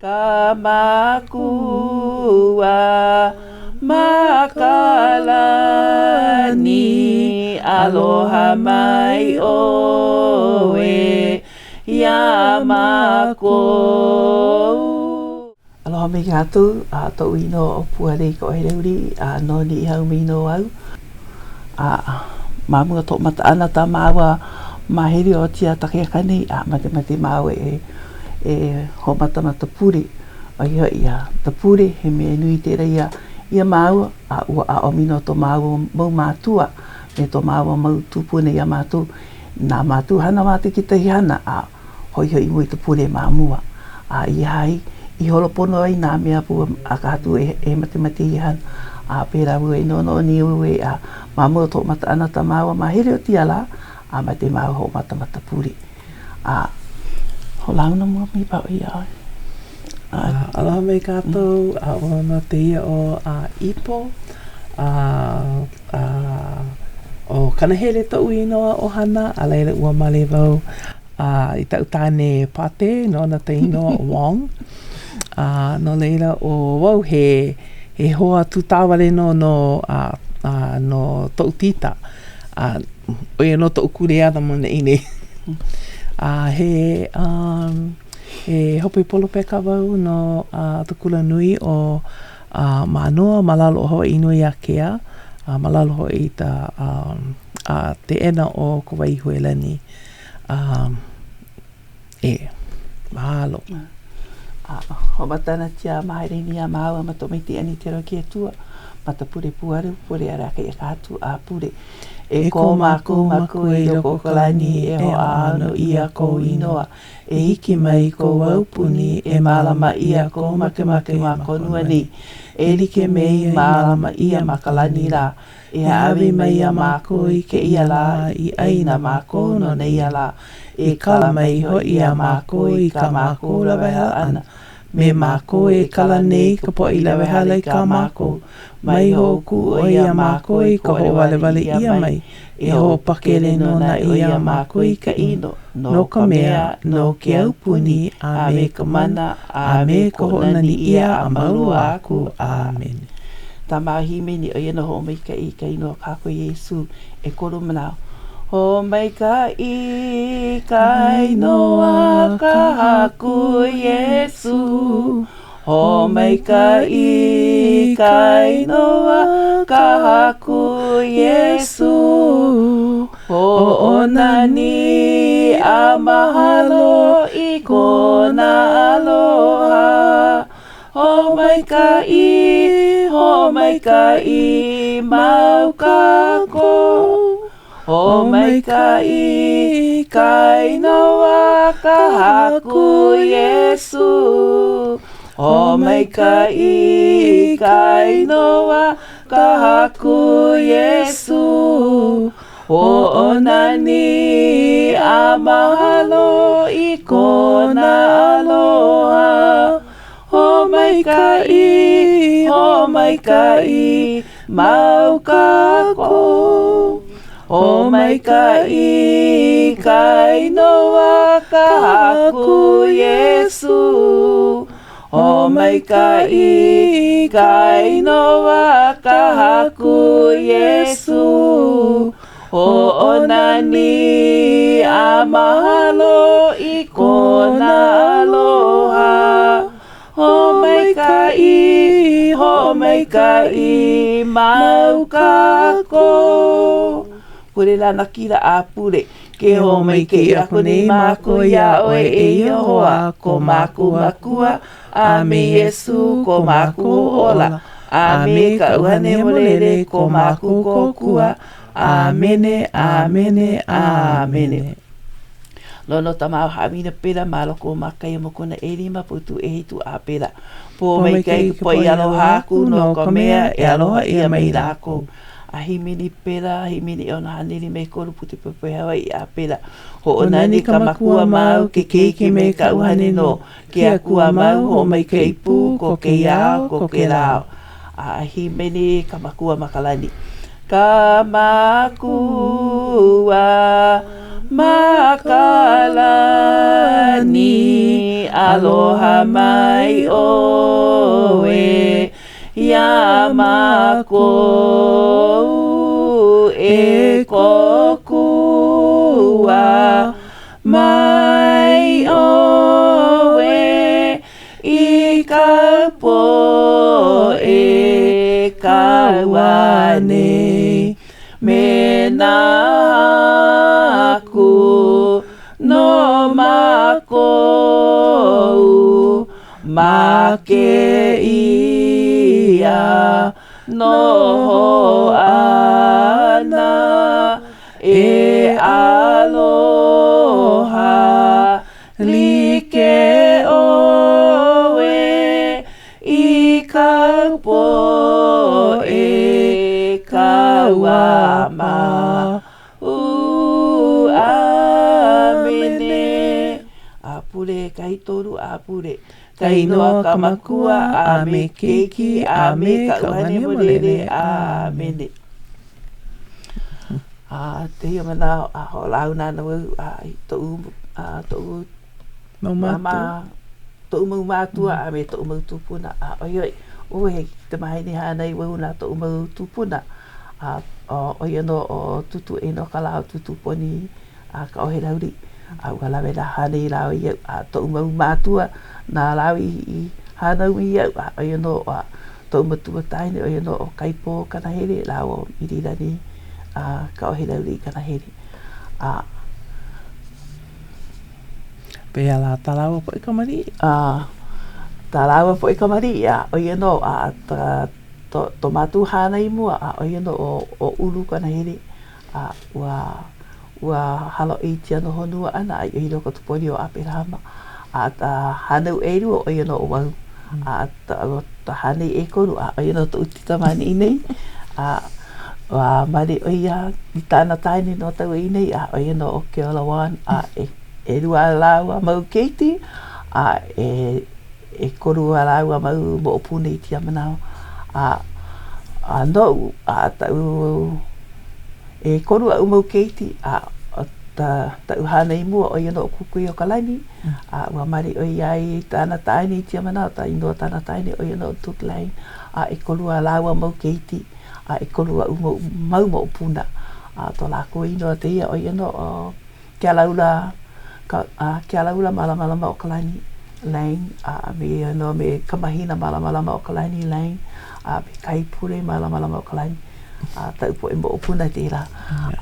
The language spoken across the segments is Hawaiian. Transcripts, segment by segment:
Ka Makua ma ka lani, aloha mai ʻoe iā mākou. Aloha mai kākou, a toʻu inoa ʻo Pualei Kaʻoheleuri, a no Niʻihau mai nō au. A ma mua toʻomata ʻana tā māua māhele o tia kakeaka nei, a matemate māua e e hoʻomatamata pule, ʻo ia hoʻi ia ka pule, he mea nui tēlā ia iā māua, a ua aʻo mai nō to māua mau mātua me to māua mau tūpuna iā mātou, nā mātou hana mātou kekahi hana, a hoihoi mua i ka pule ma mua. A i hai i holo pono ai nā mea pū a ka hatu e, e matemate i hana. A pēlā wau e noʻonoʻo nei au e a ma mua toʻomata ʻana tā māua ma hele o tia lā, a mate māua hoʻomatamata pule. A hoʻolauna mua mai paʻo iā ʻoe. A, aloha mai kākou, a ʻo nō tēia ʻo a, Ipo, a, a, ʻo Kanahele toʻu inoa ʻohana, a laila ua male wau a i kaʻu kāne Pate, nona ka inoa ʻo Wong. A no laila ʻo wau he he hoa tūtā wale nō no a a no toʻu tita. A ʻo ia nō toʻu kuleana ma ʻaneʻi nei. A he um he hope polopeka wau no a ke kula nui o a Mānoa ma lalo o Hawaiʻinuiākea, a ma lalo hoʻi i ka um a keʻena o Kawaihuelani. A e, mahalo. A hoʻomata ana tia mahere ni a māua ma to miti ani te rau ki Atua, ma ta pule puaru, pule ara ka ia ka hatu a pule. E ko mākou Makua i loko o ka lani, e hoʻāno ʻia kou inoa, e hiki mai kou aupuni, e mālama ʻia kou makemake ma ka honua nei, e like me i mālama ʻia ma ka lani lā. E hāʻawi mai iā mākou i kēia lā i ʻai na mākou no nēia lā, e kala mai hoʻi iā mākou i kā mākou lawehala ʻana, me mākou e kala nei i ka poʻe i lawehala i kā mākou. Mai hoʻokuʻu ʻoe iā mākou i ka hoʻowalewale ʻia mai, e hoʻopakele nō naʻe ʻoe iā mākou i ka ʻino, no ka mea, nou ke aupuni, a me ka mana, a me ka hoʻonani ʻia a mau loa aku. ʻĀmene. Tā māua hīmeni, ʻo ia nō hoʻomaikaʻi i ka inoa o kākou Iesū, ʻekolu manawa. Hoʻomaikaʻi ka inoa ka Haku Iesū. Hoʻomaikaʻi ka inoa ka Haku Iesū. Hoʻonani a mahalo i kona aloha. Hoʻomaikaʻi, hoʻomaikaʻi mau kākou. Hoʻomaikaʻi ka inoa ka Haku Iesū. Hoʻomaikaʻi ka inoa ka Haku Iesū. Hoʻonani a mahalo i kona aloha. Hoʻomaikaʻi, hoʻomaikaʻi, mau kākou. Hoʻomaikaʻi ka inoa ka Haku Iesū. Hoʻomaikaʻi ka inoa ka Haku Iesū. Hoʻonani a mahalo i kona aloha. Hoʻomaikaʻi, hoʻomaikaʻi, mau kākou. Pule lanakila a pule, ke hoʻomaikaʻi aku nei mākou iā ʻoe e Iēhova, ko mākou Makua, a me Iesū ko mākou Hoʻōla, a me ka ʻUhane Hemolele ko mākou Kōkua. ʻĀmene, ʻāmene, ʻāmene. Lono tā māua haʻawina pela ma loko o Makaia mokuna ʻelima paukū ʻehiku ʻĀpela. Pōmaikaʻi ka poʻe i aloha aku no ka mea e aloha ʻia mai lākou. A hīmeni pela, hīmeni ʻeono haneli me ʻekolu pute poepoe Hawaiʻi ʻĀpela. Hoʻonani ka Makua mau, ke Keiki me ka ʻUhane no ke Akua mau, hoʻomaikaʻi pū ko kēia ao, ko kēlā ao. A hīmeni ka Makua ma ka lani. Ka Makua ma ka lani, aloha mai. mai ʻoe iā mākou e kōkua mai ʻoe i ka poʻe kaua nei me nā haku no mākou ma kēia noho ʻana e aloha like ʻoe i ka poʻe kaua ma ʻAmene. A pule 13 a pule. Ka inoa ka Makua, a me Keiki, a me ka ʻUhane Hemolele. ʻAmene. A tēia manawa, a hoʻolauna ana wau a i toʻu, a toʻu mau mātua. Toʻu mau mātua a me toʻu mau tūpuna. A ʻoiai, ʻoe he tamāhine hānai wau na toʻu mau tūpuna. A ʻo ia nō ʻo Tūtū Enoka lā ʻo Tūtū Poni a Kaʻohelauli. A ua lawe lā hānai lāua iaʻu, a toʻu mau mātua na lāua i hānau mai iaʻu, a ʻo ia nō a toʻu matua tāne, ʻo ia nō ʻo Kaipo Kanahele lāua ʻo Mililani a Kaʻohelauli Kanahele. A. Pehea lā tā lāua poʻe kamaliʻi? A, tā lāua poʻe kamaliʻi, a ʻo ia nō a tā to mātou hānai mua, a ʻo ia nō ʻo Ulu Kanahele, a ua ua hala ʻo ia i tia no honua ʻana a i loko o ka poli o ʻApelahama. A ta hānau ʻelua, ʻo ia nō ʻo wau. A ta hānai ʻekolu, a ʻo ia nō toʻu tita ma ʻaneʻi nei. A ua male ʻo ia i kāna tāne no taua i nei, a ʻo ia nō ʻo Keola Wong, a ʻelua a lāua mau keiki, a e ʻekolu a lāua mau moʻopuna i kēia manawa. A, a noʻu, a taʻu, ʻekolu aʻu mau keiki, a ʻo ta, taʻu hānai mua, ʻo ia nō ʻo Kūkuiokalani, a ua male ʻo ia i kāna tāne i kēia manawa, ka inoa o kāna tāne ʻo ia nō ʻo Duke Lane, a ʻekolu a lāua mau keiki, a ʻekolu aʻu mau, mau moʻopuna. A to lākou inoa kēia, ʻo ia nō ʻo Ke Alaula, ka, a Ke Alaula Mālamalama o ka Lani, Lane, a me ia nō me Ka Mahina Mālamalama o ka Lani, Lane, a me Kaipule Mālamalama o ka Lani, a taʻu poʻe moʻopuna kēlā.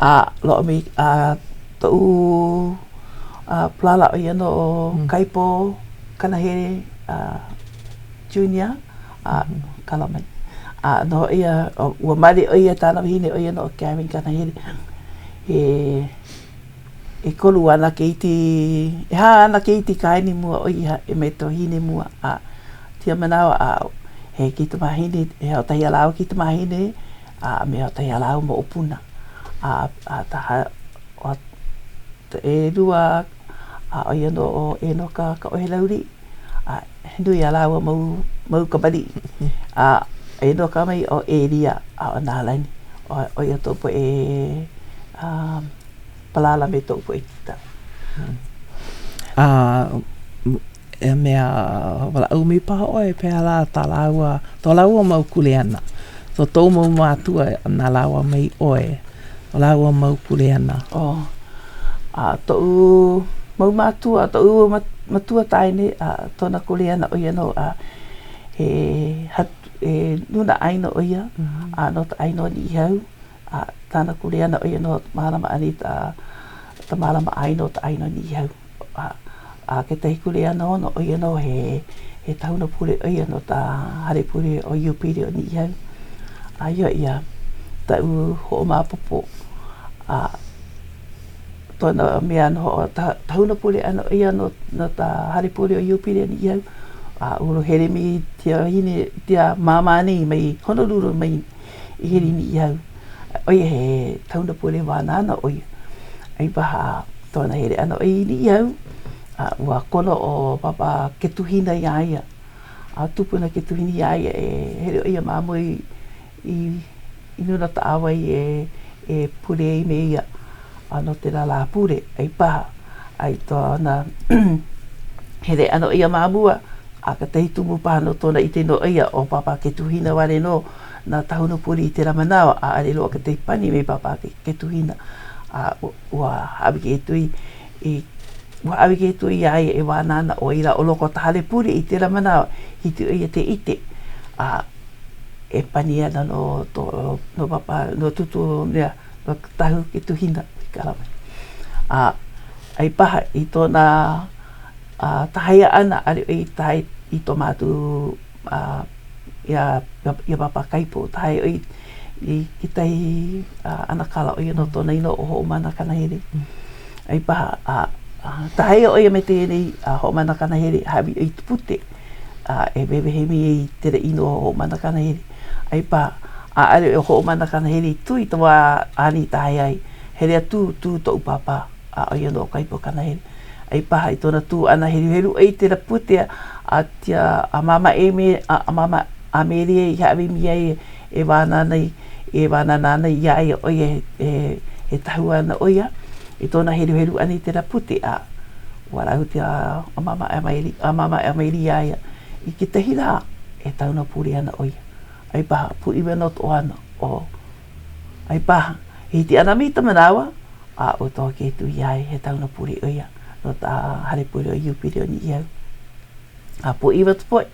A loaʻa mai a toʻu a palala ʻo ia nō ʻo Kaipo Kanahele a Junior a kala mai. A noho ʻia, ua male ʻo ia tāna wahine ʻo ia nō ʻo Karen Kanahele. He ʻekolu āna keiki, ʻehā āna keiki kāne mua ʻo ia me ka wahine mua a kēia manawa a he kaikamahine, he hoʻokahi a lāua kaikamahine a me hoʻokahi a lāua moʻopuna. A ʻelua a ʻo ia nō ʻo ʻEnoka Kaʻohelauli a he nui a lāua mau, mau kamaliʻi. A ʻEnoka mai ʻo ʻElia a ʻo Nālani. ʻO ia tou poʻe palala me tou poʻe tita. A e mea walaʻau mai paha ʻoe pehea lā tā lāua, to lāua mau kuleana. So tou mau mātua na lāua mai ʻoe, to lāua mau kuleana. Oh, a toʻu mau mātua, toʻu matua tāne, a tona kuleana ʻo ia nō a he he luna ʻāina ʻo ia, a no ka ʻāina o Niʻihau, a kāna kuleana ʻo ia nō mālama ʻana i ka ka mālama ʻāina o ka ʻāina o Niʻihau. A, a kekahi kuleana ona, ʻo ia nō he he kahuna pule ʻo ia no ka hale pule ʻo Iupili o Niʻihau. Aia ia kaʻu hoʻomaopopo, a kona mea noho kahuna pule ʻana ʻo ia no no ka hale pule o Iupili o Niʻihau, a ua hele mai ia wahine ia māmā nei mai Honolulu mai i hele i Niʻihau. ʻO ia he kahuna pule wānana ʻo ia. ʻAi paha kona hele ʻana ʻo ia i Niʻihau, a ua kono ʻo Papa Ketuhina iā ia, a tupuna Ketuhina iā ia e hele ʻo ia ma mua i i luna kaʻāwai e e pule ai me ia, a no kēlā lā pule, ʻai paha, a i kona hele ʻana o ia ma mua. A ketahi tumu paha no tona ite no ia, o Papa Ketuhina wale no na tahuna pule i tela manawa, a ale loa ketahi pani me Papa Ketuhina. A ua haawi ke tui i ua haawi ke tui ia ia e wānana o ila o loko ta hale pule i tela manawa, hiki o ia te ite. A e pani ana no to no Papa no Tutu mea no Tahu Ketuhina i ka lawe. A ai paha i tona a tahaia ana ʻaʻole ʻoe i tahae i to mātou a iā iā Papa Kaipo, tahae ʻoe i kekahi ʻanakala ʻo ia nō tona inoa ʻo Hoʻomana Kanahele. ʻAi paha a tahaia ʻo ia me tēnei a Hoʻomana Kanahele, hāʻawi ʻoe i ka pute a e wehewehe mai ai i tēlā inoa ʻo Hoʻomana Kanahele. ʻAi paha, a ʻaʻole ʻo Hoʻomana Kanahele i tū i ka wā āna i tahae ai, hele a tū, tū toʻu pāpā, a ʻo ia nō ʻo Kaipo Kanahele. Ai paha i tona tū ʻana heluhelu ai tela putea a tia a Māmā Eme a Māmā Amelia i hāʻawi mai ai e wānana i e wānana ana iā ia ʻo ia he he tahua ana ʻo ia i tona heluhelu ʻana i tela pute a ua lautea a Māmā Amelia a Māmā Amelia iā ia i kekahi lā e tauna pule ana ʻo ia. Ai paha pūʻiwa nō to ʻohana ʻo Ai paha, he hiki ana me ta manawa, a ʻo to ke tu iā ia, he tauna pule ʻo ia no ta hale pule o Iupile o Niʻihau. A pūʻiwa ka poʻe,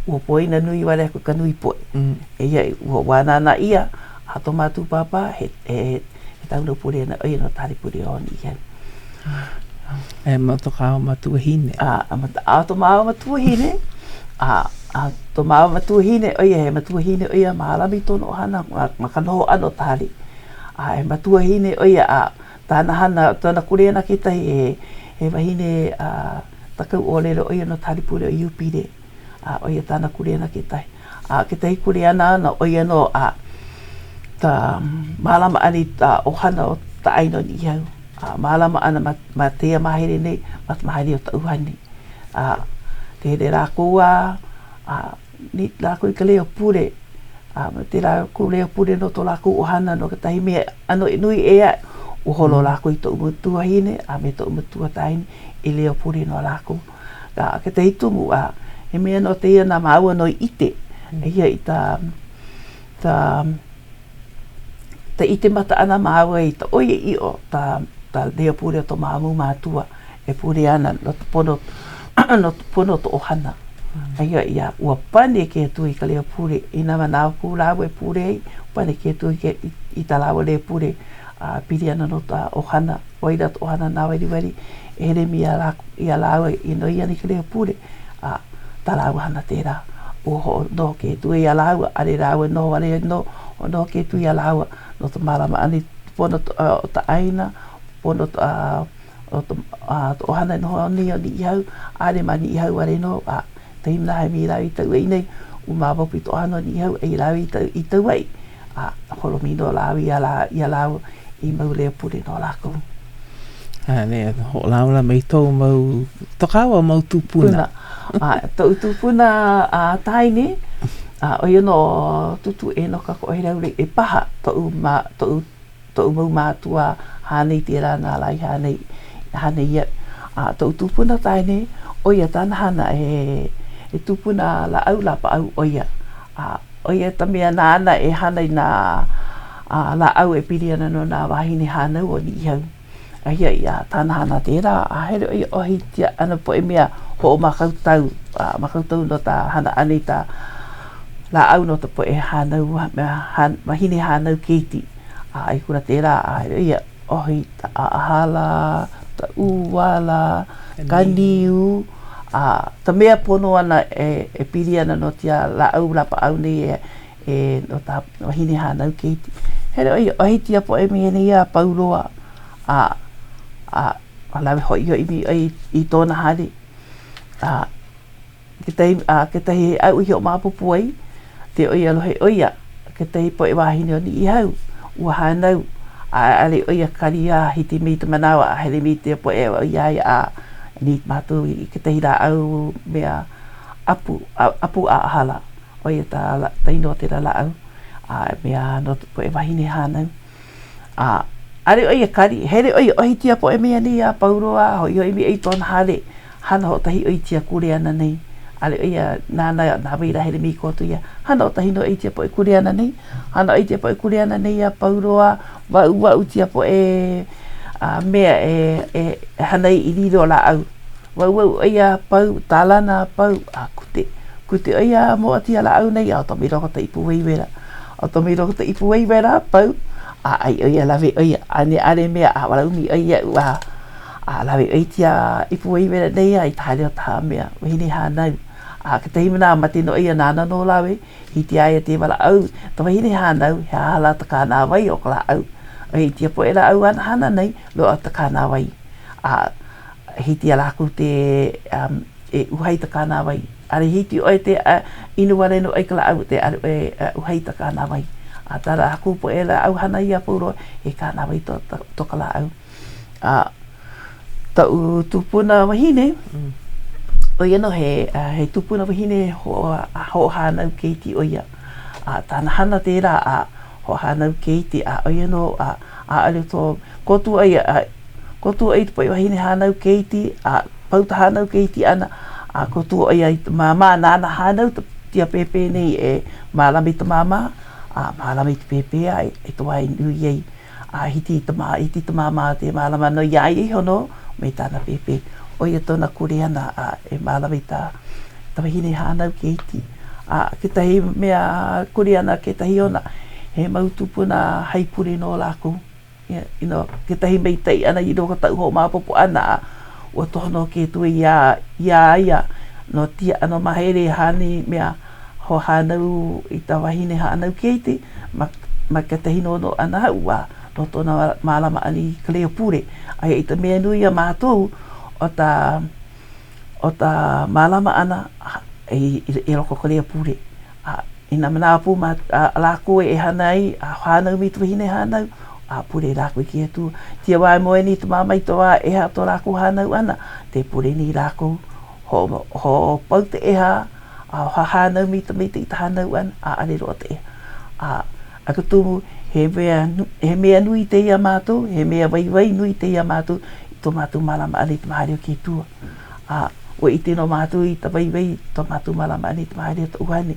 ua poina nui wale aku ka nui poʻe. Eia, ua wānānā ʻia a to mātou pāpā, he, he, he tauna pule ana ʻo ia no ta hale pule o Niʻihau. E ma to kāua matuahine. A, a ma a to māua matuahine, a, a to māua matuahine, ʻo ia he matuahine ʻo ia mālama i tona ʻohana ma, ma ka noho ʻana o ka hale. A he matuahine ʻo ia, a tāna hana, tona kuleana kekahi he, he wahine a takau ʻōlelo ʻo ia no ka hale pule o Iupile. A ʻo ia tāna kuleana kekahi. A kekahi kuleana āna, ʻo ia nō a ka mālama ʻana i ka ʻohana o ka ʻāina o Niʻihau. A mālama ʻana ma, ma tēia māhele nei, ma ka māhele o ka ʻuhane. A ke hele lākou a, a ni lākou i ka leo pule, a ma tēlā lākou leo pule no to lākou ʻohana no kekahi mea ʻano nui ʻē aʻe, ua holo lākou i toʻu makuahine a me toʻu makuakāne i leo pule no lākou. A kekahi tumu, a he mea nō tēia na māua nō i ʻike, eia i ka, ka, ta ʻike maka ʻana māua i ka ʻoiaʻiʻo ka ka leo pule o to māua mau mākua e pule ana no ka pono no ka pono o ka ʻohana. Aia ia ua pane ke Akua i ka leo pule i nā manawa pū lāua e pule ai, pane ke Akua i ke i tā lāua leo pule a pili ana no ka ʻohana, ʻo ia ka ʻohana nāwaliwali e hele mai iā lākou iā lāua e noi ana i ka leo pule. A tā lāua hana tērā, ua hoʻonoho ke Akua iā lāua, ʻaʻole lāua e noho wale nō, hoʻonoho ke Akua iā lāua no ka mālama ʻana i pono o ka ʻāina, pono o ka ʻohana e noho nei o Niʻihau, ʻaʻole ma Niʻihau wale nō, a kahi manawa he mea lāua i Kauaʻi nei, ua maopopo i ka ʻohana o Niʻihau, eia lāua i Kauaʻi, a holo mai nō lāua iā lāua i mau leo pule no lākou. A ne, hoʻolauna mai tou mau, to kāua mau tūpuna. A, toʻu tūpuna a tāine, a ʻo ia nō Tūtū Enoka Koʻohelaulei e paha toʻu ma, toʻu, toʻu mau mātua hānai tērā nā lā i hānai, hānai iaʻu. A toʻu tūpuna tāne, ʻo ia tāna hana he, he tūpuna lāʻau lapaʻau ʻo ia. A ʻo ia ka mea nāna e hana i nā lāʻau e pili ana no nā wāhine hānau o Niʻihau. Aia ia tāna hana tērā, a hele ʻo ia ʻohi tia ʻana poʻe mea hoʻomākaukau, a mākaukau no ka hana ʻana i ka lāʻau no ka poʻe hānau wāhine hānau keiki. A i kula tērā, a hele ʻo ia ʻohi ka ʻaʻahala, ka ʻuala, ka niu, a ka mea pono ana e pili ana no ia lāʻau lapaʻau nei e no ka wahine hānau keiki. Hele ʻo ia ʻohi ia poʻe mea nei a pau loa, a a lawe hoʻihoʻi mai ʻoe i tona hale. A kekahi, a kekahi aʻu i hoʻomaopopo ai, te ʻo ia lohe ʻo ia, kekahi poʻe wāhine o Niʻihau, ua hānau, a ʻaʻole ʻo ia kali a hiki mai ka manawa a hele mai ia poʻe iā ia a nei mākou i kekahi lāʻau mea ʻapu, ʻapu ʻaʻahala. ʻO ia ka ka inoa o tēlā lāʻau, a mea no ka poʻe wāhine hānau. A ʻaʻole ʻo ia kali, hele ʻo ia ʻohi tia poʻe mea nei a pau loa, hoʻihoʻi mai i kona hale, hana hoʻokahi ʻo ia tia kuleana nei. ʻAʻole ʻo ia nānā nā wai hele me ko ia hana o tahi no tia poʻe kuleana nei. Hana o tia poʻe kuleana nei a pau loa, waʻuwaʻu tia poʻe a mea e, e, e hana i lilo lāʻau. Waʻuwaʻu ʻo ia pau, tālana pau, a kute. Kute ʻo ia moʻa tia lāʻau nei, a o tomi loko ta ipu wai wela. O tomi loko ta ipu wai wela, pau, a ʻai ʻo ia, lawe ʻo ia, a ne ʻale mea, a wala umi ʻo ia ua, a lawe ʻo ia tia ipu wai wela nei a i ta hale o ta mea, wahine hānau. A kekahi manawa mate nō ia nāna nō lawe, hiki iā ia te walaʻau, ta wahine hānau, he aha lā ta kānāwai o ka lāʻau. ʻO ia tia poʻe lāʻau āna hana nei, loaʻa ta kānāwai. A hiki iā lākou te um, e uhai ta kānāwai. ʻAʻole hiki ʻoe te uh, inu wale nō i ka lāʻau, te ʻaʻole ʻoe uh, uhai ta kānāwai. A tā lākou poʻe lāʻau hana ia pau loa, he kānāwai to, to, to ka lāʻau. A toʻu tupuna wahine, ʻo ia nō he, he tupuna wahine hoʻohānau keiki ʻo ia. A tāna hana tērā, a hoʻohānau keiki, a ʻo ia nō, a ʻaʻole to, kōkua ʻo ia, a kōkua ʻo ia i ka poʻe wāhine hānau keiki, a pau ka hānau keiki ʻana, a kōkua ʻo ia i ka māmā nāna hānau tia pēpē nei e mālama i ka māmā, a mālama i ka pēpē a i ka wā i nui ai. A hiki i ta mā, hiki i ta māmā te mālama no iā ia iho nō me tāna pēpē. ʻO ia tona kuleana a e mālama i tā ta wahine hānau keiki. A kekahi mea kuleana kekahi ona, he mau tūpuna haipule nō lākou. Yeah, you know, kekahi maikaʻi ʻana i loko o kaʻu hoʻomaopopo ʻana a ua toho nō ke Akua iā, iā ia no tia ʻano mahele hani mea hoʻohānau i ta wahine hānau keiki ma, ma kekahi noʻonoʻo ʻana aʻu a no tona mālama ʻana i ka leo pule. Aia i ka mea nui iā mākou o ta, o ta mālama ʻana i, i loko o ka leo pule. A i nā manawa pū ma, a lākou e hana ai, a hānau me ta wahine hānau, a pule lākou i ke Akua. Tia wā e moe nei ta māmā i ta wā ʻeha to lākou hānau ʻana, te pule nei lākou, ho, hoʻopau te ʻeha, A hānau me ta maikaʻi ta hānau ʻana, a ʻaʻole loaʻa ta ʻeha. A a ka tumu, he mea, he mea nui tēia mātou, he mea waiwai nui tēia mātou i to mātou mālama ʻana i ka mahale o ke Akua. A ua ʻike nō mātou i ka waiwai i to mātou mālama ʻana i ka mahale o ka ʻuhane.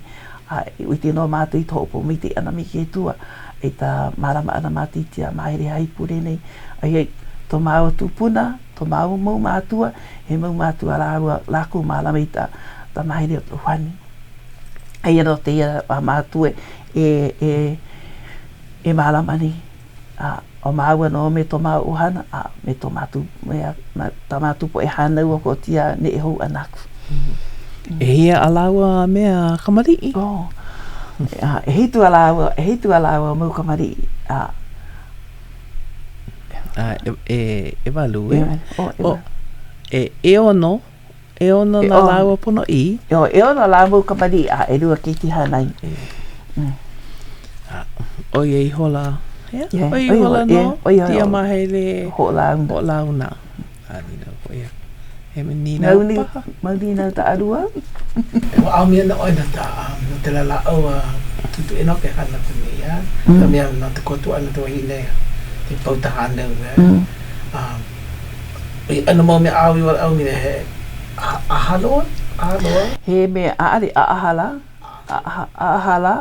A ua ʻike nō mātou i ka hoʻopōmaikaʻi ʻana me ke Akua i ka mālama ʻana mātou i kēia māhele haipule nei. ʻOiai, to māua tūpuna, To māua mau mātua, he mau mātua lāua, lākou mālama i ta, ta mahele o ka ʻuhane. Eia nō tēia a mātua e, e, e mālama nei. A, ʻo māua nō me to māua ʻohana, a me to mātou, me, ma, tā mātou poʻe hānau o ko tia neʻe hou ʻana aku. ʻEhia a lāua mea kamaliʻi? Oh, a, ʻehitu a lāua, ʻehitu a lāua mau kamaliʻi, a, A e, e, ʻewalu, e. Oh, e, ʻeono, ʻeono nā lāua ponoʻī. Oh, ʻeono lāua mau kamaliʻi a ʻelua keiki hānai. Mm. A, ʻo ia ihola, yeah, ʻo ia ihola nō, ia mahele hoʻolauna. Hoʻolauna. A nīnau ko ia. He nīnau paha? Mau nīnau taʻalua. E hoʻāmi ana ʻoe no ta, no te la lāʻau a Tutu Enoke hana aku nei, a ka mea no te kōkua ʻana ta wahine te pau ta hānau, a ʻo ia ʻano mau mea āu i walaʻau me he ʻaha loa, ʻaha loa? He mea ʻaʻale ʻaʻaha lā, ʻaʻaha lā,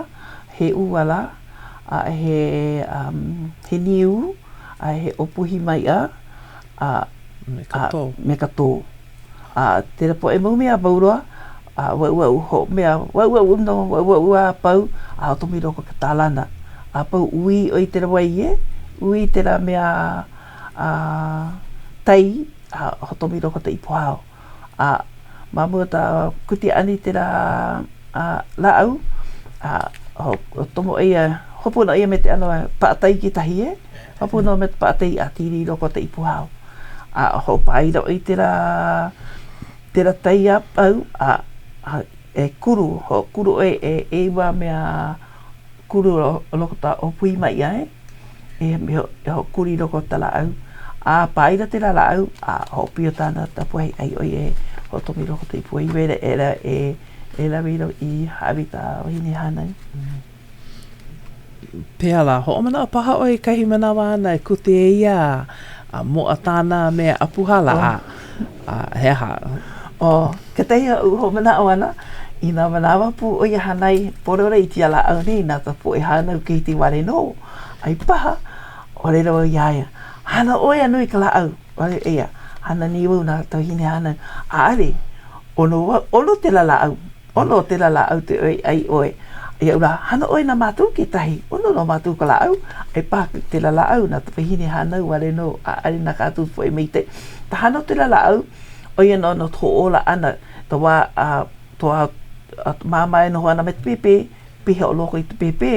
he ʻuala, a he, he niu, a he ʻōpuhi maiʻa, a me ka tō. Me ka tō. A tela poʻe mau mea a pau loa, a waʻuwaʻu ho mea, waʻuwaʻu no, waʻuwaʻu a pau, a otomi loko ka tālana. A pau ʻuī ʻoe i tela wai e, ʻuī tela mea a tai, a hotomi loko ta ipu hao. A ma mua ta kuti ʻana i tela a lāʻau, a hotomo ʻo ia, hopu nō ʻo ia me te ʻano paʻatai kekahi e. Hopu nō me te paʻatai a tīli i loko o ta ipu hao. A hoʻopāila ʻoe i tela, tela tai a pau, a, a e kulu, hoʻokulu ʻoe e ʻeiwa mea kulu o loko ta ʻōpui maiʻa e, e e hoʻokulu i loko o ta lāʻau. A pāila tela lāʻau, a hoʻopio tāna tapuahi ʻai ʻoe e hoʻotomi i loko o ta ipu wai wela e, e lawe i hāʻawi i ka wahine hānau. Pehea lā, hoʻomanaʻo paha ʻoe i kahi manawa āna e kute ai ia a moʻa tāna mea ʻapu hala a, a he aha? ʻO kekahi oʻu hoʻomanaʻo ʻana, i nā manawa pū ʻo ia hānai polola i tia lāʻau nei na ka poʻe hānau keiki wale nō, ai paha, ʻōlelo au iā ia, Hana ʻoe a nui ka lāʻau, ʻaʻole eia, hana nei wau na ka wahine hānau, ʻaʻole, ʻono wau, ʻono tēlā lāʻau, ʻono tēlā lāʻau te ʻoe ʻai ʻoe. Iaʻu lā, hana ʻoe na mākou kekahi, ʻono no mākou ka lāʻau, ai paha tēlā lāʻau na ka wahine hānau wale nō, ʻaʻole na kākou poʻe maitaʻi. Ka hana o tēlā lāʻau, ʻo ia nō no ka hoʻōla ʻana, ka wā a toa a māmā e noho ana me ka pēpē, piha o loko i ka pēpē,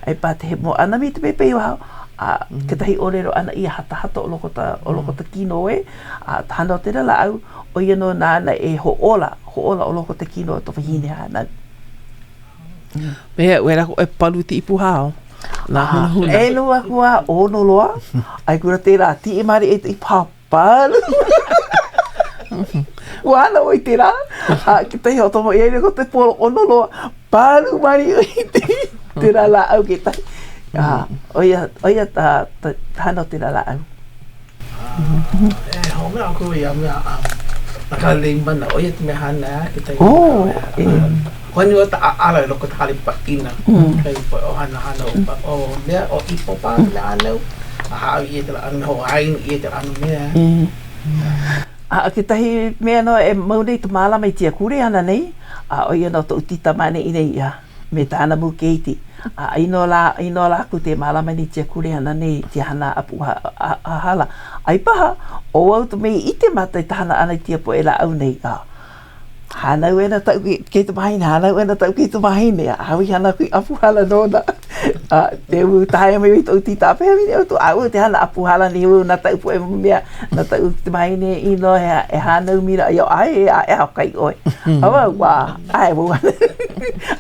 ai paha te hemo ʻana me ka pēpē i waho, a kekahi ʻōlelo ʻana ia hatahata o loko ta, o loko ta kino e, a ka hana o tēlā lāʻau, ʻo ia nō nāna e hoʻōla, hoʻōla o loko ta kino o ka wahine hānau. Pehea, wela ko e palu ti ipu hao? Nā hunahuna. E nu aku a ono loa, ai kura tērā, ti e mari e te ipu hao palu. Ua hana ʻoe i tērā, a kekahi o tomo i ai ko te polo ono loa, palu mari i te, tērā lāʻau kekahi. A, ʻo ia, ʻo ia ta, ta, ta hana o tērā lāʻau. E hoʻomanaʻo aku ia mea na ka lei mana, ʻo ia ka mea hana a kekahi oh, e. Honi o ta ʻaʻala i loko o ka hale paʻina. Kai poʻe ʻohana hana o pa o mea o ipo paha ka mea hānau. A hāʻawi ʻia kēlā ʻano mea, hoʻohāinu ʻia kēlā ʻano mea. A kekahi mea nō e mau nei ka mālama i tia kuleana nei, a ʻo ia nō toʻu tita ma ʻaneʻi nei ia. Me tāna mau keiki. A i nō lā, i nō lākou te mālama nei tia kuleana nei, tia hana apu a hala. Ai paha, ʻo au to me i ʻike mata i ta hana ʻana i tia poʻe lāʻau nei, a hānau ʻana taʻu kaikamahine, hānau ʻana taʻu kaikamahine, a au i hana aku i ʻapu hala nona. A te ū taea mai toʻu tita a pehea mai nei ʻoukou, ʻaʻole te hana ʻapu hala nei wau na taʻu poʻe mea, na taʻu kaikamahine i nō e hānau mila, ia ʻae, a e kai ʻoe. A wau, wā, ʻae wau hana.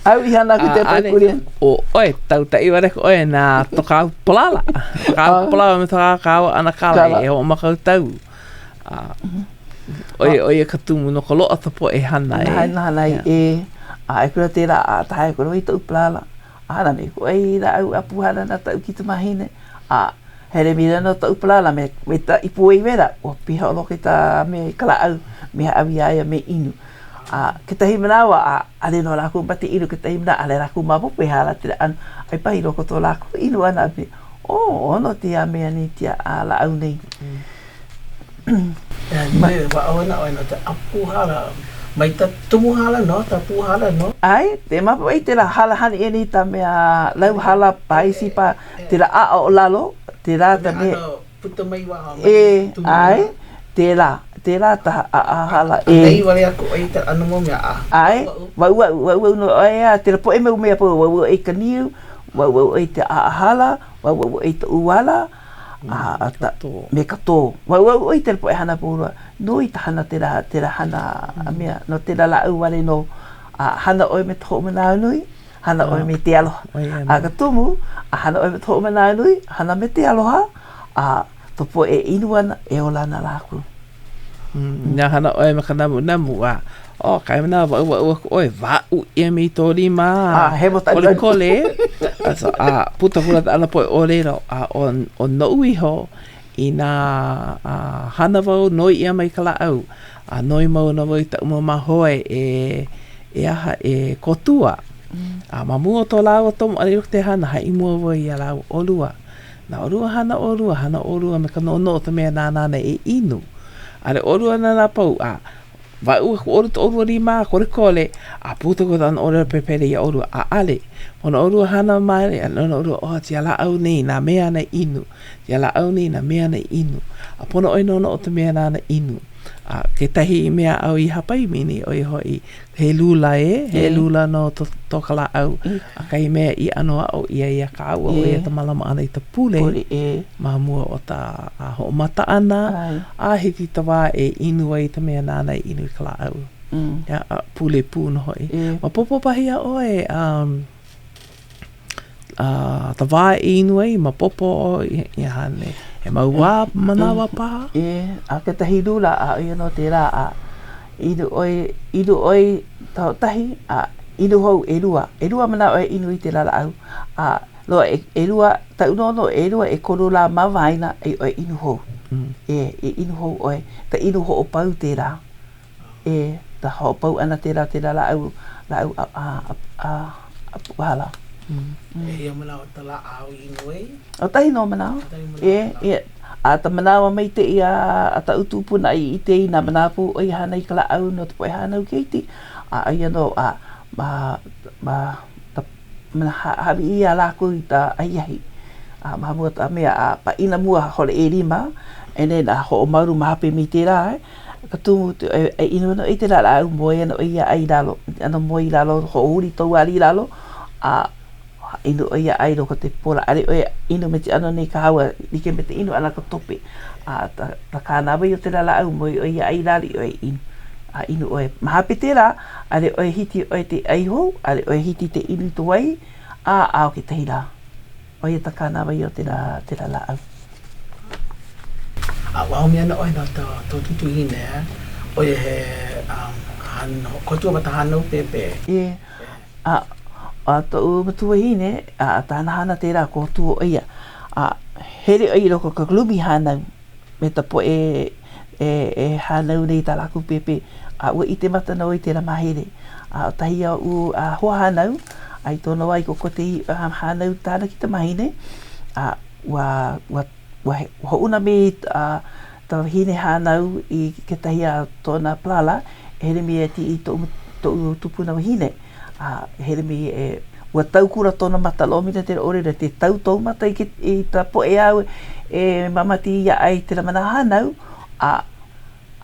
Au i hana aku te poʻe kuleana. ʻO ʻoe, tautaʻi wale aku ʻoe na to kāu palala. Kāu palala me to kāu ʻanakala e hoʻomakautau. A ʻo ia, ʻo ia ka tumu no ka loaʻa ta poʻe hana e. Hana hana e. A e kula tērā a tae aku i toʻu palala. A hana me ko ei lāʻau ʻapu hala na taʻu kaikamahine. A hele mila no toʻu palala me, me ta ipu ei wela, ua piha o loko i ta me ka lāʻau, me hāʻawi iā ia me inu. A kekahi manawa, a ʻaʻole nō lākou mate inu, kekahi manawa, ʻaʻole lākou maopopo he aha lā tēlā ʻano, ai paha i loko o to lākou inu ʻana, me, oh, ʻono tēia mea nei tia a lāʻau nei. E waʻo ana ʻoe no te ʻapu hala, mai ta tumu hala no, ta pū hala no. ʻAe, te mapo i tēlā hala hani ʻia nei ta mea lau hala paisi pa, tēlā ʻaʻa o lalo, tēlā ta mea. Puta mai waho mai e, tumu. ʻAe, tēlā, tēlā ta ʻaʻa hala e. Lei wale aku ʻoe i ta ʻano mau mea a. ʻAe, wauwau, wauwau no ʻoe a, tēlā poʻe mau mea pau, wauwau i ka niu, wauwau ʻoe i te ʻaʻa hala, wauwau ʻoe i ta ʻuala, a ta, me ka tō. Wauwau ʻoe i tēlā poʻe hana pūlua, nui ta hana tēlā, tēlā hana a mea, no tēlā lāʻau wale nō, a hana ʻoe me ka hoʻomanawanui, hana ʻoe me te aloha. A ka tumu, a hana ʻoe me ka hoʻomanawanui, hana me te aloha, a ka poʻe e inu ana, e ola ana lākou. Inā hana ʻoe me ka namunamu, a ʻo ka manawa waʻuwaʻu aku ʻoe, waʻu ʻia me tō lima, a hemo kolekole, a so, a puta kula ta ʻana poʻe ʻōlelo, a ʻo, ʻo noʻu iho, inā a hana wau noi ʻia mai ka lāʻau, a noi mau nō wau i taʻu mau māhoe e, e aha, e kōkua. A ma mua o to lāua tomo ʻana i loko o te hana, haʻi mua wau iā lāua, ʻolua, na ʻolua hana ʻolua, hana ʻolua me ka noʻonoʻo ta mea nāna ana e inu. ʻAʻole ʻolua nānā pau, a waʻu aku ʻolua to ʻolua lima a kolekole, a puta ko ana ʻōlelo pepele iā ʻolua, ʻaʻale. Pono ʻolua hana maoli, a noʻonoʻo ʻolua, oh, tia lāʻau nei nā mea ana e inu, tia lāʻau nei nā mea ana e inu. A pono ʻoe noʻonoʻo ta mea nāna inu. A kekahi mea āu i hāpai mai nei, ʻo ia hoʻi, he lula ē, he lula no to, to ka lāʻau. A kahi mea i ʻano aʻo ʻia iā kāua, ʻo ia ka mālama ʻana i ka pule ma mua o ka hoʻomata ʻana, a hiki ta wā e inu ai ta mea nāna e inu i ka lāʻau. Ia, a pule pū nō hoʻi. Maopopo paha iā ʻoe, um, a ta wā e inu ai, maopopo ia hane. He mau wā manawa paha? E, a kekahi lula, a ʻo ia nō tērā, a inu ʻoe, inu ʻoe ta hoʻotahi, a inu hou ʻelua. ʻElua manawa e inu i tērā lāʻau, a loa ʻelua, taʻu noʻonoʻo ʻelua, ʻekolu lā ma waena i ʻoe inu hou. E, e inu hou ʻoe, ka inu hoʻopau tērā. E. ta hoʻopau ʻana tēlā tēlā lāʻau lāʻau a a a a puhala. ʻEia manawa ta lāʻau i inu ai? ʻAkahi nō manawa. ʻE, ʻe, a ta manawa maitaʻi a a taʻu tūpuna i ʻike i nā manawa pū ʻo ia hana i ka lāʻau no ka poʻe hānau keiki, a aia nō a ma ma ka hāʻawi ʻia lākou i ka ahiahi. A ma mua ka mea a pāʻina mua hole ʻelima, and then a hoʻomalu ma hope me tēlā, ka tumu e inu ana i tēlā lāʻau, moe ana ʻo ia a i lalo, ʻano moe i lalo, hoʻohuli tou ala i lalo, a inu ʻo ia a i loko te pola, ʻaʻole ʻoe inu me ke ʻano nei kāua like me te inu ʻana ka tope. A ta ta kānāwai o tēlā lāʻau, moe ʻoe ia a i lalo i ʻoe inu. A inu ʻoe ma hope tēlā, ʻaʻole ʻoe hiki ʻoe te ʻai hou, ʻaʻole ʻoe hiki te inu i ka wai, a ao kekahi lā. ʻO ia ta kānāwai o tēlā, tēlā lāʻau. A ua haumia ana ʻoe no tō, tō tūtūhine, eh? ʻO ia he, um, hānau, kōtua ma ta hānau pēpē. ʻE, a, a toʻu matuahine, a tāna hana tērā kōtua ʻo ia. A hele ʻo ia i loko o ka lumi hānau me ka poʻe e, e hānau nei i tā lākou pēpē. A ua ʻike maka nō i tēlā māhele. A ʻo kahi oʻu a hoahānau, a i tōna wā i kokoke i hānau tāna ki tamāhine, a ua, ua, ua hoʻouna me a ta wahine hānau i kekahi a tōna palala e hele me ia i toʻu, toʻu tupuna wahine. A hele me ia e, ua tau kula tōna mata, loa mina te ʻōlelo, te tau tōu mata i, ke, i ka poʻe āu e mamati ia ai te mana hānau, a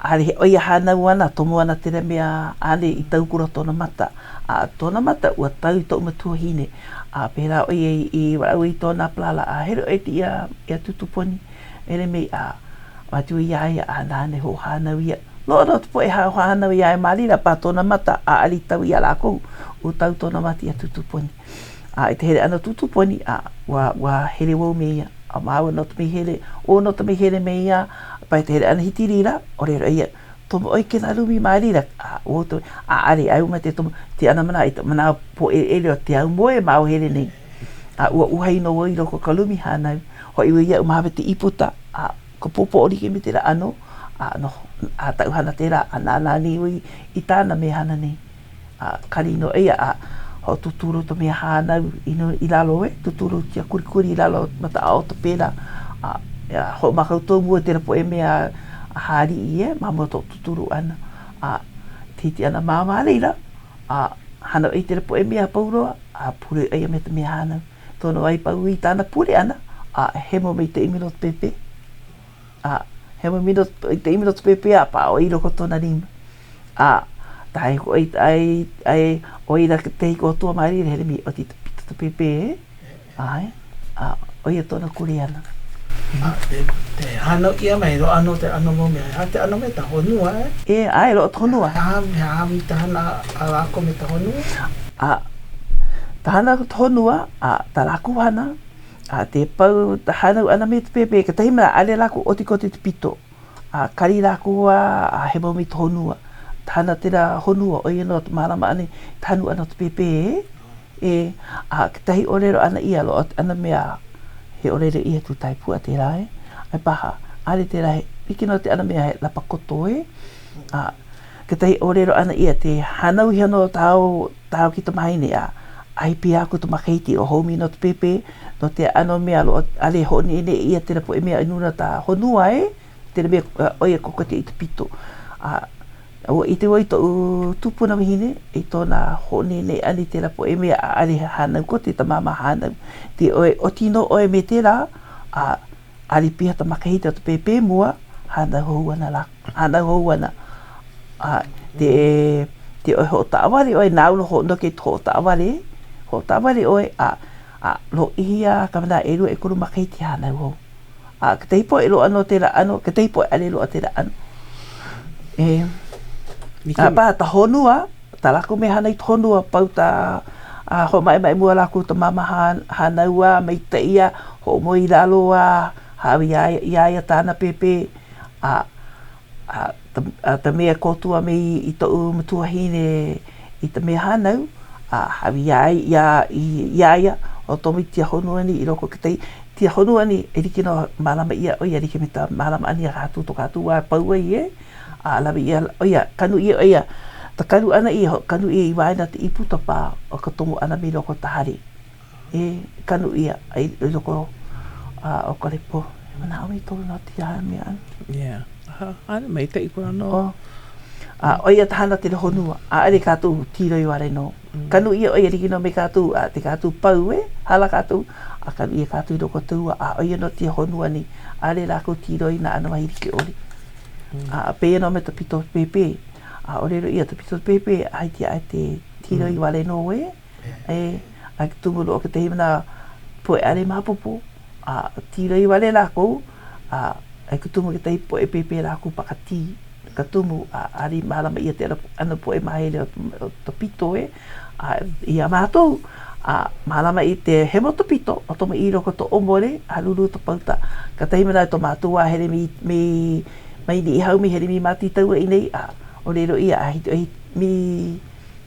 ʻaʻole he ʻo ia hānau ana, tomo ana tēlā mea ʻaʻole i tau kula tōna mata. A tōna mata, ua tau i toʻu matuahine. A pēlā ʻo ia i walaʻau ai tōna palala, a hele ʻoe iā, iā Tūtū Poni, hele mai a atu iā ia, a nāna e hoʻohānau ia. Loaʻa nō ka poʻe hoʻohānau iā ia ma laila, pā tōna mata, a ʻaʻole i tau iā lākou, ua tau tōna mata iā Tūtū Poni. A i te hele ʻana o Tūtū Poni, a ua, ua hele wau me ia. A māua nō ta mea hele, ʻoe nō ta mea hele me ia, pai te hele ʻana hitirila, ʻōlelo ʻo ia, tomo ʻoe i kēlā lumi ma laila, a ʻo to, ʻaʻole, ʻae uma te tomo, te ana mana i ta manawa pōʻeleʻele o te aumoe ma o hele nei. A ua uhai nō wau i loko o ka lumi hānau, hoʻi wau iaʻu ma hope te ʻīpuka, a ka pōpō like me tēlā ʻano, a noho, a taʻu hana tēlā, a nānā nei wau i tāna mea hana nei. A kali nō ia a hoʻotūtulu ta mea hānau i i lalo e, tūtulu tia kulikuli i lalo ma ta ʻaoto pēlā. A ia hoʻomākaukau mua tēlā poʻe mea hāliʻi e ma mua o tūtulu ʻana. A hiki ana ma ma laila, a hana ʻoe i tēlā poʻe mea a pau loa, a pule ʻo ia me ka mea hānau. Tono ai pau i tāna pule ʻana, a hemo mai te ʻimi no ka pēpē. A hemo mai no te ʻimi no ka pēpē a pā ʻoe i loko o tona lima. A, tae ko ai, ai, ai, ʻo ia ke tehi kōtua mai reira hele mi ʻoti ta pito ta pēpē e. ʻAe, a ʻo ia tona kuleana. A, te, te hānau ʻia mai, loaʻa nō te ʻano mau mea. He aha te ʻano me ta honua e? E, ʻae, loaʻa ta honua. He aha, he aha i ta hana a lākou me ta honua? A, ta hana ta honua, a ta lākou hana, a te pau ta hānau ʻana me ta pēpē, kekahi mea ʻaʻole lākou ʻotikoti ta pito. A kali lākou a, a hemo mai ta honua. Ta hana tēlā honua, ʻo ia nō ta mālama ʻana i ta hanu ʻana o ta pēpē, e, a kekahi ʻōlelo ʻana ia, loaʻa ana mea, he ʻōlelo ia tūtae puaʻa tēlā, e, ai paha, ʻaʻole tēlā he, like nō te ʻano mea he lapa koto, e, a kekahi ʻōlelo ʻana ia, te hānau iho nō tāu, tāu ki tamāhine, a ʻai pia aku ta makahiki o hou mai nō ta pēpē, no te ʻano mea loa, ʻaʻole hoʻoneʻeneʻe ʻia tēlā poʻe mea i luna o ka honua e, tēlā mea ʻo ia kokoke i ka pito. A ua ʻike wau i toʻu tupuna wahine i tōna hoʻoneʻeneʻe ʻana i tēlā poʻe mea a ʻaʻole hānau kote ta māmā hānau. Te ʻoe ʻoti nō ʻoe me tēlā, a ʻaʻole piha ta makahiki o ta pēpē mua, hānau hou ana lā, hānau hou ana. A te, te ʻoe hoʻotaʻawale ʻoe, nāu nō hoʻonoke i ka hoʻotaʻawale, hoʻotaʻawale ʻoe, a, a lōʻihi a ka manawa ʻelua ʻekolu makahiki hānau hou. A kekahi poʻe loaʻa nō tēlā ʻano, kekahi poʻe ʻaʻole loaʻa tēlā ʻano. E, a paha ta honua, tā lākou mea hana i ka honua, pau ta a hoʻomaʻemaʻe mua lākou ta māmā hānau a maikaʻi a hoʻomoe i lalo a hāʻawi iā iā ia tāna pēpē a a ta, a ta mea kōtua me i, i toʻu matuahine i ta mea hānau a hāʻawi iā iā iā ia o tomi tia honua ni i loko o kekahi tia honua ni e like nō mālama ʻia ʻo ia like me ta mālama ʻana iā kākou to kākou wā pau ai e. A lawe ʻia ʻo ia, kanu ʻia ʻo ia. Ta kanu ʻana ia, kanu ʻia i waena te ipu ta pā o ka tomo ʻana me loko ta hale. E kanu ʻia i loko o ka lepo. Manaʻo i tolu no te ia mea ʻana. Yeah. ʻAʻole maikaʻi kona no. Oh. A ʻo ia ta hana te honua. ʻAʻole kātou tīloi wale nō. Kanu ʻia ʻo ia like nō me kātou a te kātou pau e, hala kātou, a kanu ʻia kātou i loko o te ua, a ʻo ia nō te honua nei. ʻAʻole lākou tīloi nā ʻano wahi like ʻole. A pēia nō me ta pito pēpē. A ʻōlelo ʻia ta pito pēpē, a hiki aʻe te tīloi wale nō e, e, a ke tumu loa kekahi o nā poʻe ʻaʻole maopopo, a tīloi wale lākou, a e kutumu kekahi poʻe pēpē lākou pakatī ka tumu a ʻaʻole i mālama ʻia tēlā ʻano poʻe māhele o ka pito e, a iā mākou, a mālama i te hemo ta pito o tomo i loko to ʻōmole a lulu ta pauta. Kekahi manawa to mātou wā hele mi mi mai Niʻihau mi hele mi Mātītaua i nei a ʻōlelo ʻia a hiki ʻoe mi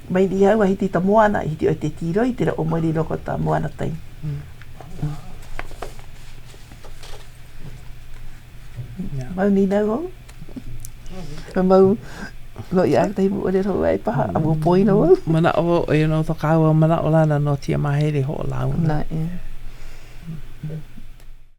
mai Niʻihau a hiki i ta moana hiki ʻoe te tīloi tēlā ʻōmole i loko o ta moana tai. Mau nīnau hou? He mau loʻi a kekahi moʻolelo hou aʻe paha, a ua poina wau. Manaʻo wau, ʻo ia nō to kāua manaʻolana no tia māhele hoʻolauna. Na, e.